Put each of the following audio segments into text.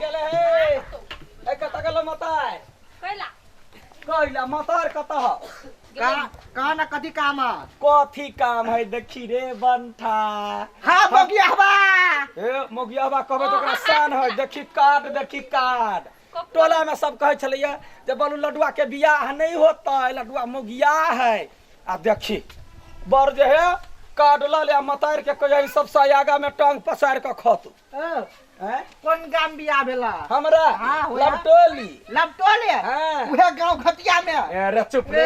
गेले हे ए कतऽ गेलो मताय कैला कैला मतार कतऽ ह का का ना कथी काम है कथी काम है देखी रे बंठा हाँ मोगियाबा ए मोगियाबा कहबै तऽ ओकरा शान है देखी कार्ड देखी कार्ड टोला में सब कहै छलैया जे बोलू लडुआ के बियाह नहीं होतै लडुआ मोगिया है आ देखी बर जे है कार्ड लऽ ले आ मतार के कहिया ई सब आगा में टांग पसार के खतू हैं? कोन गाम बियाह भेला हमरा हाँ, होया। लबटोली लबटोले हाँ। उहे गांव घटिया में ए रे चुप रे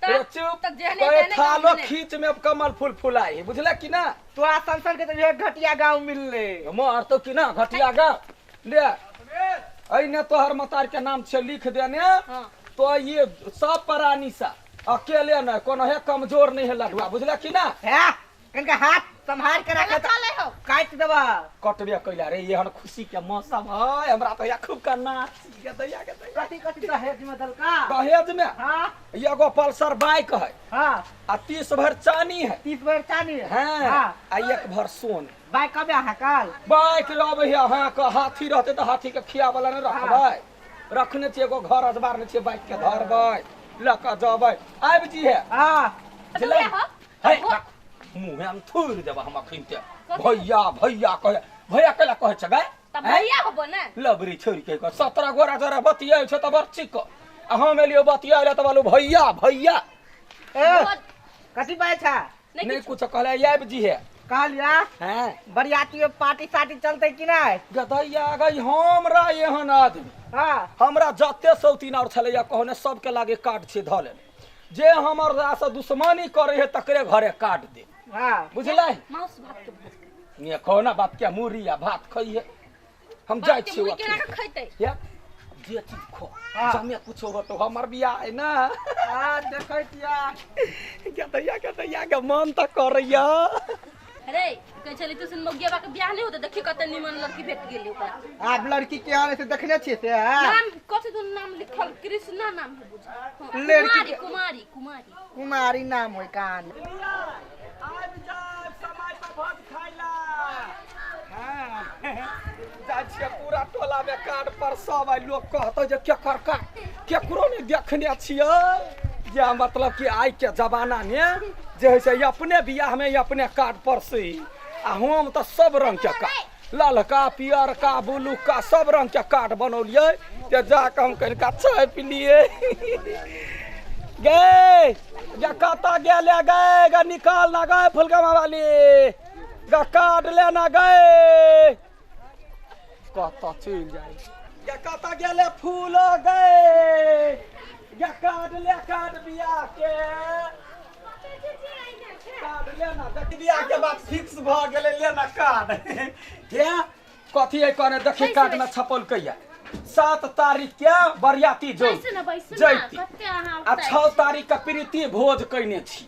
तऽ- रे चुप तऽ जेहने कहे तेहने गाँव थालो भेलै। खींच में कमल फूल फुलाई बुझले कि ना तोरा संसन के तो उहे घटिया गांव मिलले मोर तो कि ना घटिया गा ले अइने तोहर मतार के नाम छै लिख देने हाँ। तो ये सब प्राणी सा अकेले नहीं कोनो है कमजोर नहीं है लडुआ बुझले कि ना है कनका हाथ संभाल के रख चले हो काट देबा कटबे कैला रे एहन खुशी के मौसम है हमरा तो या खूब का नाच के दैया के दैया कथी कथी दहेज में दलका दहेज में हाँ एगो पल्सर बाइक है हाँ आ 30 भर चानी है 30 भर चानी है हाँ हाँ आ एक भर सोन बाइक कब अहाँ कल बाइक लबै है अहाँके हाथी रहतै तऽ हाथी के खिया वाला नहि रखबै रखने छियै एगो घर अजबार नहि छियै बाइक के धरबै लऽ कऽ जेबै आबि जी है हाँ बुझलै हो? है मुँह हम थूर देब हम अखन ते भैया भैया कहे भैया कैला कहै छै गै तऽ भैया होबो ने लबरी छोड़ि के कह 17 गोरा जरा बतियाइ छै तऽ बड़ चिक आ हम एलियो बतियाइ लए तऽ बोलू भैया भैया ए कथी बात छै नहि नहि कुछ कहले आबि जी है कहलिया हैं बरियाती में पार्टी साटी चलते कि नहीं गदैया गई हमरा एहन आदमी हाँ हमरा जते सौतीन और छलैया कहने सबके लागे कार्ड छै धऽ लेने जे हमर से दुश्मनी करे है तकरे घरे काट दे हाँ बुझलै मांस भात के भोज ने खो ना बाप के मुरी आ भात खइहे हम जाइ बाप के छियै मुँह केना अखन। के खैतै या जे चीज खो हाँ। जमे कुछो होतो हमर बियाह है ना हाँ देखै छिया गदैया गदैया के मन तऽ करैया अरे कहै छली तू सुन मौगिया के बियाह नहि होतै देखी कते निमन लड़की भेट गेली ओकरा आब लड़की के आने से देखने छियै से हाँ? नाम कथी तू नाम लिखल कृष्णा नाम है बुझ हाँ, लड़की कुमारी के- कुमारी कुमारी कुमारी नाम होय कान आबि जायब समय पर भोज खाइला हाँ जाइ छियै पूरा टोला में कार्ड पर सब आइ लोग कहतै जे केकर कार्ड केकरो नहि देखने छियै जे मतलब कि आइ के जमाना मे जे होइ छै अपने बियाह में अपने कार्ड पर से आ हम तऽ सब रंग के कार्ड ललका पियरका ब्लूका सब रंग के कार्ड बनौलियै जे जाकऽ हम कनिका चाय पिलियै गे गे कतऽ गेले गे गे निकाल ना गे फुलगमा वाली गे कार्ड लेना गे कतऽ चलि जाइ गे कतऽ गेले फूल गे गे कार्ड ले कार्ड बियाह के कार्ड लेना देख बियाह के बात फिक्स भऽ गेलै लेना कार्ड हे कथी है कहने देखी कार्ड में छपल कैया 7 तारीख के बरियाती जो बैसू ने बैसू ने जैती कते अहाँ आ 6 तारीख के प्रीति भोज कयने छी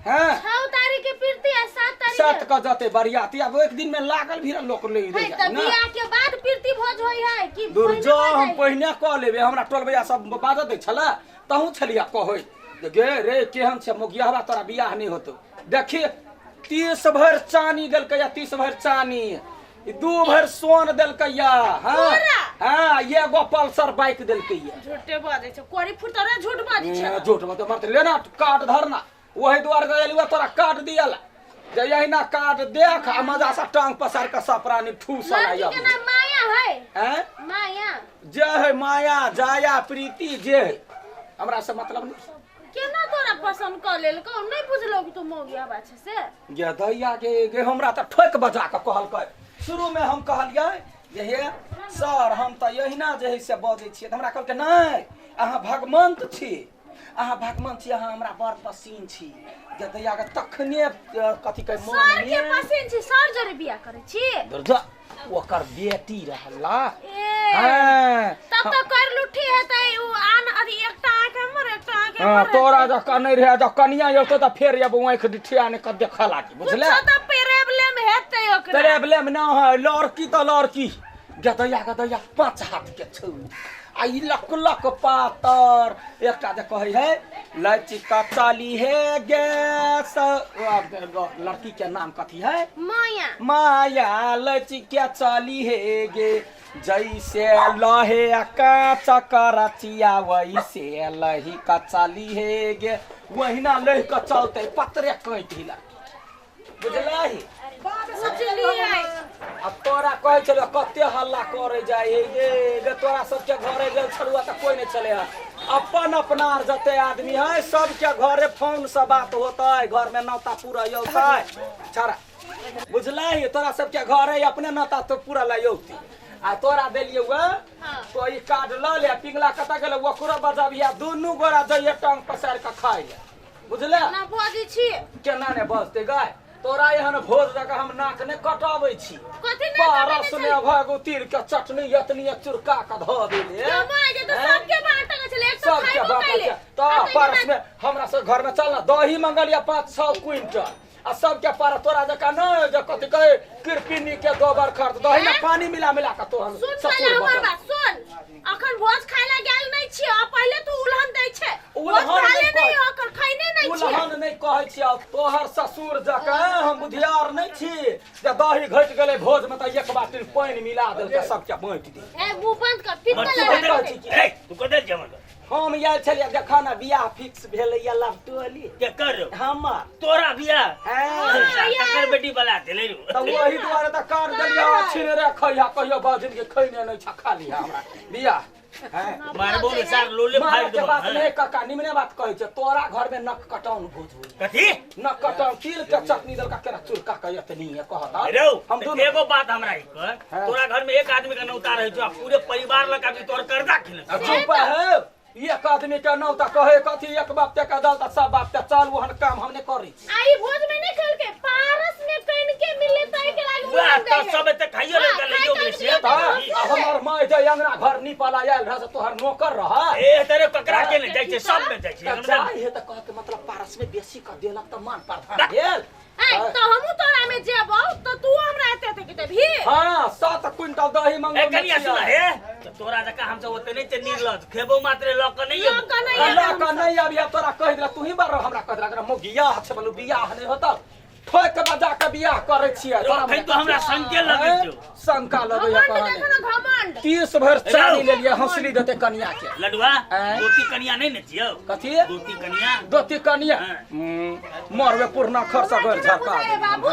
हैं 6 तारीख के प्रीति आ 7 तारीख 7 के जते बरियाती आब एक दिन में लागल भी लोक ले है जाय त ना बियाह के बाद प्रीति भोज होई है कि दूर पहिने जो भऽ हम जाइ? पहिने कऽ लेबै हमरा टोलबैया सब बाजत दै छलै तहूँ छलिया कहै जे गे रे केहन छै मोगियाबा तोरा बियाह नहि होतौ देखी 30 भरि चानी देलकै 30 भरि चानी 2 भरि सोन देलकै हाँ तोरा? हाँ एगो पल्सर बाइक देलकै झूठे बाजै छै कोरी फुटरे झूठ बाजै छै झूठ बात मरते लेना कार्ड धरना वही दुआरे तऽ एलियो तोरा कार्ड दियल जे यहिना कार्ड देख आ मजा से टांग पसार के सब प्राणी ठूस लड़की के नाम माया है हैं माया जे है माया जाया प्रीति जे है हमरा से मतलब नहीं केना तोरा पसंद कऽ लेलकौ नहि बुझलौ कि तू मौगिया बा छै से गे दैया गे गे हमरा तऽ ठोकि बजा कऽ कहलकै शुरूमे हम कहलियै जे हे सर हम तऽ एहिना जे है से बजै छियै तऽ हमरा कहलकै नहि अहाँ भगवंत छी अहाँ भगवान छी अहाँ हमरा बड़ पसीन छी गे दैया गे तखने कथी कहै सर के पसीन छी सर जोरे बियाह करै छी दुर्गा ओकर बेटी रहला ए हाँ तब तऽ कर लुठी हेतै उ आन अथी एकटा आँख हमर एकटा आँख हाँ, हमर तोरा जब कनै रहे जब कनिया अयतौ तऽ फेर एगो आँखि डिठिया ने कऽ देखऽ लागी बुझले कुछो तऽ प्रॉब्लम हेतै ओकरा प्रॉब्लम न है लड़की तऽ लड़की गदैया गदैया 5 हाथ के छौ आ ई लक लक पातर एकटा जे कहै है लची कचाली हे गैस लड़की के नाम कथी है माया माया लची के चाली हे गे जैसे लहे काच करचिया वैसे लही कचाली हे गे वहिना लह के चलते पतरे कैट हिला बुझलही बुझलियै आ तोरा कहै छलौ कते हल्ला करे जाय हे गे गे तोरा सबके घरे गेल छलुआ त कोई नहीं चले है अपन अपना आर जते आदमी है सबके घरे फोन से बात होतै घर में नौता पूरा यौतै छड़ा बुझलही तोरा सबके घरे अपने नौता तो पूरा लयौती आ तोरा देलियै वे तो ई कार्ड ल ले पिंगला कतऽ गेलै ओकरो बजबिया दुनू गोरा जइये टांग पसारि के खाइ ले बुझले ना बजै छी केना ने बजतै गाय तोरा एहन भोज दऽ कऽ हम नाक नहि कटाबै छी कथी नहि पारस मे भगो तिल के चटनी एतनी चुरका के धऽ देले सबके बाँटल छलै एक तो सबके खाइबो बाँटल कैले छै तऽ पारस में हमरा सब घर में चल ना दही मंगलिया 5-6 क्विंटल आ सबके पार तोरा जकाँ नहि जे कथी कहे किरपिनी के गोबर खर्च दही में पानी मिला मिला के तोहर सुन पहिले हमर बात सुन अखन भोज खाय ला गेल नहि छियै आ पहिले तू उलहन दै छै उलहन भोज नहि खाले नहि कहै- अखन खैने नहि छियै उलहन नहि कहै छियै तोहर ससुर जकाँ हम बुधियार नहि छी जे दही घटि गेलै भोज में तऽ एक बाटी पानि मिला देलकै सबके बाँटि दे ए मुंह बंद कर पित्त तू लगा कतऽ छी? ए तू कतऽ छी हमर हम आयल छलियै देखा ना बियाह फिक्स भेलैया लवटोली केकर हमर तोरा बियाह हाँ। तकर बेटी बला देले रो तऽ ओही दुआरे तऽ काट देलियै छिने रे खैया कहियो बाजिन के खैने नहि छा खा लिहा हमरा बियाह हैं मारबो ने सार लोले फाड़ मारे के देबो बात नहीं काका निमने बात कहै छै तोरा घर में नक कटाउन भोज होई कथी नक कटाउन तिल के चटनी देलका केना चुरका के एतनी है कहता रौ हम दुनू एगो बात हमरा ई कर हाँ। तोरा घर में एक आदमी के नौता रहै छौ आ पूरे परिवार लग आदमी तोर कर्जा खेले आ चुप है एक आदमी के नौता कहे कथी एक बाप ते के दल त सब बाप ते चल ओहन काम हमने करी छी आई भोज में नहीं खेलके पारस में कन के मिले त के लागी वाह उलहन त दै सब एते खाइयो ले हाँ, लइयो खाइ गेल के से लियो त आ हमर माय जे अंगना घर निपला आयल रह से तोहर नौकर रह ए तेरे ककरा के ने जाइ छै सब में जाइ छै त जाय है त कह के मतलब पारस में बेसी क देलक त मान प्रधान भेल ए त हमहू तोरा में जेबौ त तू हमरा एते एते के देबही हाँ 7 क्विंटल दही मंगल ए कनिया सुन हे त तोरा जका हम सब ओते नहीं छै निर्लज खेबो मात्रे ल के नहीं लऽ कऽ नहि अल्लाह का नहीं अभी अब तोरा कह दिला तू ही बार हमरा कह दिला मोर बियाह छै बोलू बियाह नहीं होता ठोक के बजा के बियाह करे छियै रौ, अखन तो हमरा शंके लगै छौ। शंका लगै है घमंड कहने देखो ना घमंड 30 भर चानी ले लिया हंसली देते कनिया के लडुआ आँय? दोती कनिया नहीं ने छियौ कथी दोती कनिया दोती कनिया हाँ। मरबे पुरना खर्चा गैर केना झरका बुझाइए बाबू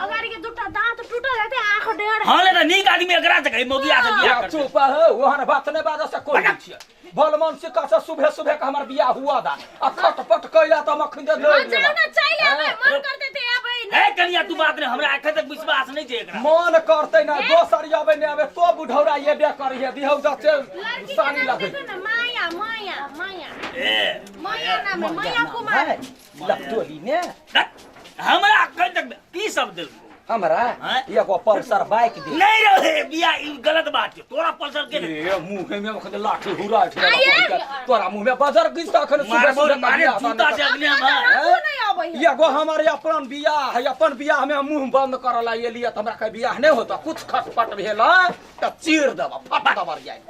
अगाडि के दुटा दांत टूटल हेतै आँख डेढ़ हां ले त नीक आदमी एकरा से कही मोगिया से बियाह या कर चुप है ओहन बात नहीं बाजऽ से कोई नहीं छियै भल मन से कह सुबह सुबह के हमर बियाह हुआ दा आ खटपट कैला त हम अखन दे हाँ, जाओ ना चलि आबै मन करते ते आबै ए कनिया तू बात नहीं हमरा अखन तक विश्वास नहीं छै एकरा मन करते ना दोसर अबे नहीं आबे तो बुढ़ौरा एबे करिहे दिहौ जते लड़की के सानी नाम लगे देखो ना माया माया माया ए माया नाम है माया कुमार लपटोली ने धत, हमरा अखन तक की सब देलको हमरा हाँ? एगो पल्सर बाइक दे नहीं रहे बियाह ई गलत बात छै तोरा पल्सर के ने ए मुंह में अखन लाठी हुरा आये। तोरा मुंह में बजर गिस अखन सुबह मारबो सुबह मारे बियाह जूता से अग्नि हम हमको नहीं आबै है एगो हमारे अपन बियाह है अपन बियाह में मुंह बंद करऽ ला एलियै तऽ हमरा कहे बियाह नहीं होता कुछ खटपट भेल तऽ चीर देबऽ फट दबर जाय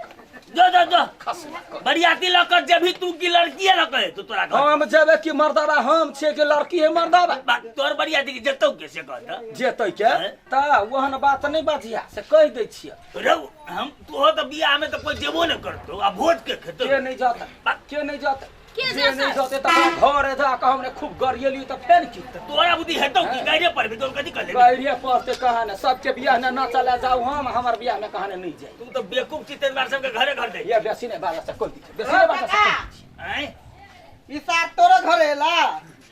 जो जो जो खस बरियाती लऽ कऽ जेबही तू की लड़की लऽ कऽ तू तोरा घर हम जेबै कि मर्दाबा हम छियै कि लड़की है मर्दाबा तोर बरियाती के जेतौ के से कह तऽ जेतै के तऽ ओहन बात नहीं बाजिया से कहि दै छियै रौ हम तोहो तऽ बियाह में तऽ कोई जेबो नहि करतौ आ भोज के खेतौ के नहीं जाता के नहीं जाता के जे जाता? नहीं जाते तऽ घरे जा कऽ हमने खूब गरियली तऽ फेर की तोरा बुद्धि हेतौ की गाइरे पड़बी तोर कथी कर लेबी गरिये पड़ते कहाँ ने सबके बियाह ने ना चला जाऊ हम हमर बियाह में कहाँ ने नहीं जाई तू तऽ बेवकूफ छी तै दुआरे सबके घरे घर दै ये बेसी नहीं बाजा से कोई दिक्कत बेसी नहीं बाजा से कोई दिक्कत। आँय ई सार तोरो घरे एला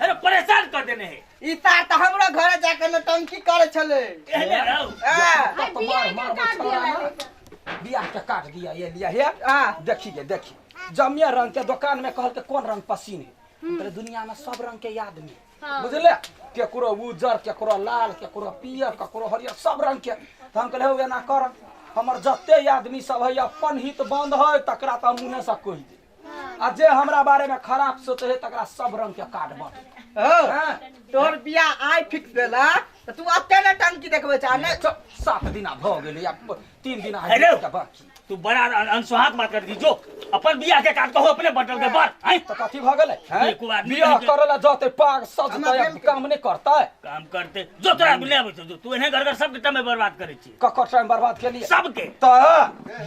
अरे परेशान कर देने है ई सार तऽ हमरो घरे जाके नौटंकी करे छलै एहने रौ हाँ। आई तो बियाह मार के मार कार्ड छोड़ा दिया ना। बियाह के काट दिया ये लिया हे हाँ। देखिए देखिए जमिया रंग के दुकान में कहल के कौन रंग पसीन है बोले दुनिया में सब रंग के आदमी हाँ। बुझले केकरो उजर केकरो लाल केकरो पियर केकरो हरियर सब रंग के तो हम कहले एना कर हमर जते आदमी सब है अपन हित बंद है तकरा तो मुँहे से कहि दे आ जे हमरा बारे में खराब सोचे है तकरा सब रंग के कार्ड बांट हो हाँ। तोहर बियाह आइ फिक्स भेला तऽ तू अते नौटंकी देखबै छ आ नहि 7 दिना भऽ गेलै या 3 दिना हेलो। बाकी तू बड़ा अनसुहात बात कर दी जो अपन बियाह के काट कहो अपने बटल के बर हैं तो कथी भ गेलै हैं एको आदमी बियाह नहीं के- करे ला जते पाग सजतै काम नहीं करतै। काम करते जो तोरा ले आबै छौ जो तू एने घर घर सबके टाइम बर्बाद करै छी। ककर टाइम बर्बाद केलिए? सबके। त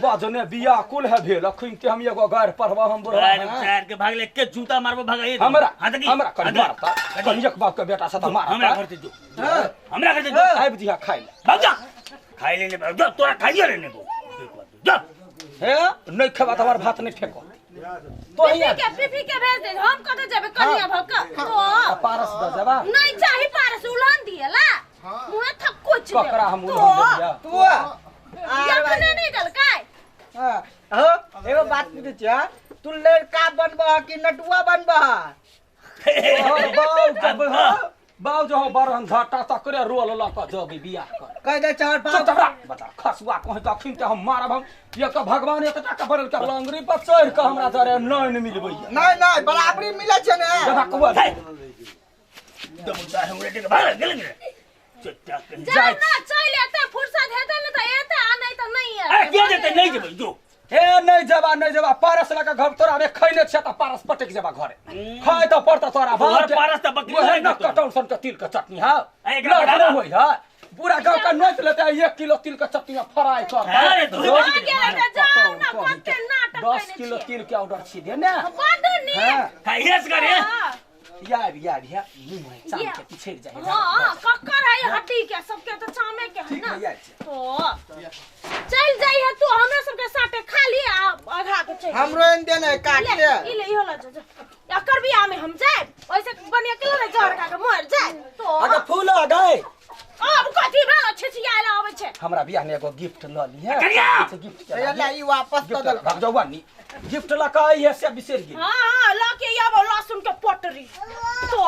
बजने बियाह कुल है भेल अखन ते हम एगो गारि पढ़बा हम बुढ़वा गारि हैं। चार के भागले के जूता मारबो भगाइए दे। हमरा हाँ त की? हमरा कनि हाँ त की? मारता कनियक बाप के बेटा से त मारता। हमरा घर से जो हमरा घर से जो आबि दिहा खाइ ला। भाग जा खाइ ले ने जो तोरा खाइए ले ने जो हे नहीं खेबा त हमर भात नहीं फेको तो पीपी ही के पीपी के भेज दे हम कत जेबे कनिया भक तो पारस द जबा नहीं चाही पारस उलहन दिएला मुहे थक्को छ ककरा हम उलहन देलिया? तू यखने नहीं दलकै। हां हो एगो बात पूछै छियै तू लड़का बनबह कि नटुआ बनबह? बाउ जब बाउ जो बरहन झटा तकरे रोल ल क जबी बियाह कर कह दे चार चुप पाँच चपरा बता खसुआ कहि त अखिन ते हम मारब हम एक भगवान एक टाका भरल के लंगरी पर चढ़ के हमरा जरे नैन मिलबैया। नहीं नहीं बराबरी मिलै छै ने। देखा कुआ दम चाहे उड़े के भाग गेल रे चट्टा के जा ना चल एते फुर्सत हेतै ने त एते आ नहीं त नहीं अरे के जेतै नहीं जेबै जो हे नहीं जेबा नहीं जेबा पारस लगा घर तोरा में खैने छ त पारस पटक जेबा घरे खाय त पड़ता तोरा घर पारस त बकरी ओहे होय न कटौन सन के तिल के चटनी हां ए, एकरा न बढ़ावा। होय हां पूरा गांव का नोच लेते 1 किलो तिल के चटनी में फ्राई कर। अरे तू हो गेलै त जाउ ना कते नाटक 10 केने किलो छियै। तिल के ऑर्डर छी दे ने। बड नीक। हां खाइएस करे हाँ। यार यार यार मुंह है चाम के पीछे जाए। हां कक्कर है हड्डी के सबके त चामे के है ठीक ना है यार। तो चल जाइ है तू हमरा सबके साथे खाली आ अघा के चल हमरो एन देने काट ले ले ई ले इहो ल जा जा एकर बियाह में हम जाए ओइसे बनिया के ले जहर खा के मर जाए तो अगर फूल आ गए अब कथी भेल छिछियायल आबै छै। हमरा बियाह में एगो गिफ्ट ल ली है करिया। गिफ्ट ए ले ई वापस गिफ्ट द देल भाग जाऊ नी गिफ्ट ल के आई है से बिसर गेल। हां हां ल के आबो लहसुन के पटरी तो